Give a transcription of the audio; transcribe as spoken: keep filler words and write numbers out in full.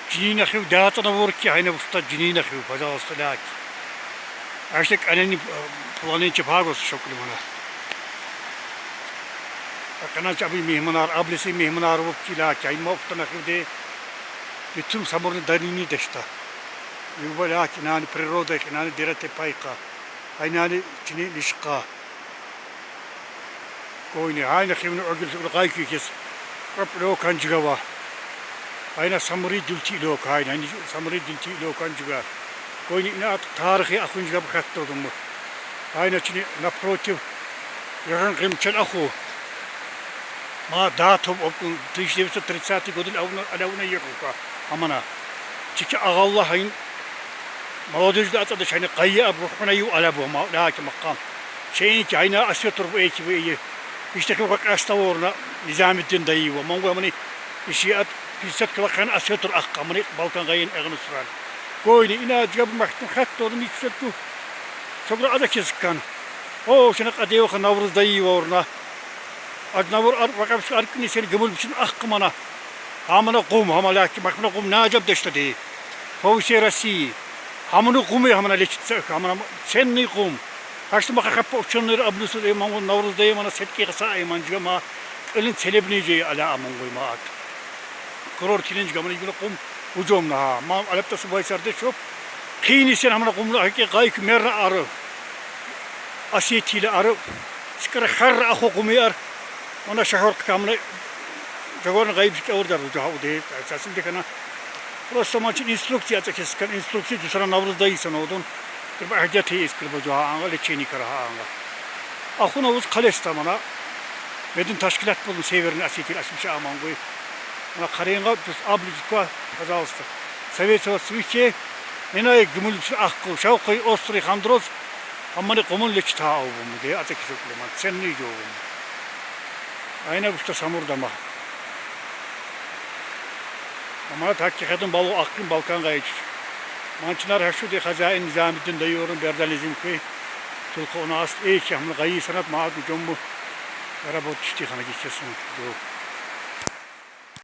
Чинина хьив дацӀана вурки, гьайна вуста чинина хьив, пожалуйста, лаки. Аштек анени планинчи пагос шокли мана. Аканач аби мегьманар, аблиси мегьманар вупки, лаки, гьайма уфтана хьив де, битум Самурни дарини дешта. Юба лаки, нани природа, нани дирете пайка. Гьайнани чини лишка. Гойни, гьайна хивни огил гъайки кес. Къап локан жигава. Гьайна Самури дилти лок, гьайна, гьайна Самури дилти локан жига. Гойни, ина ат тарихи ахун жигаб хатта одуму. Гьайна чини напротив. Яхан гъимчел аху. Ма датов обкун тысяча девятьсот тридцатый годил авна, алавна ехука. Амана. Чики агъалла гьайин. Молодежь да ацӀада шайни къайи аб рухуна ю алабу ма лаки макъам. Шейинки гьайна асетур бу эки бу эйи. Иште хивка къаста ворна Низамиддин дайи ва. Мангу амани иши ат пятьдесят кило хана асетур ахъа амани Балкан гъайин эгъни суран. Гойни, ина жигаб махтин хатта одум ичсету. Шогра ада кескан. О, шина къадева ха Навруз дайи ворна. Ад Навруз ар вакъаб шу аркни сен гымул бичин ахъмана. Гьамана къум, гьама лаки, махмана къум нажаб дешта де. По всей России. Гьамана къуми, гьамана лечитса, гьамана ценный къум. Гьашт маха хаппа учёный аблюсу де мангу Навруз дайи мана сетки хаса айман жига ма. Кьилин целебни же ала амангуй ма ат. Курорт килин жига мана юна къум уджомна гьа. Ма алапта субай сарде шоп. Къини сен гьамана къумна гьаки гъайки мерра ары. Осетийлер ары, сикара харра аху къумияр. Мана шагьвар къамна жагорна гъайиб сикавурдар жагьа уде, сасил декана. Просто ман чин инструкция ацӀа кескан, инструкция жусана Навруз дайи санавдун. Кирба гьадяти ис кирба жагьа анга, лечение кара анга. Ахуна уз къалеста мана. Медин ташкилат болун Северный Осетия ашмиша амангуй. Мана къаринга жус аблизка, пожалуйста. Советоваться вихе, ненай гымул бис ахкъу, шавкъай острый хандроз, Аммани къумун лечита авбуму де, ацӀа кисук леман, ценный жо авбуму. Айна бушта Самурдама. Амма так ки хадин балу ахкъин Балкан гъайич. Манчинар гьашу де хозяин Низамиддин дайорун бердализм хьи. Тулку у нас эки гьамна гъайи санат ма аду жомму. Работать ишти хана гичесун жо.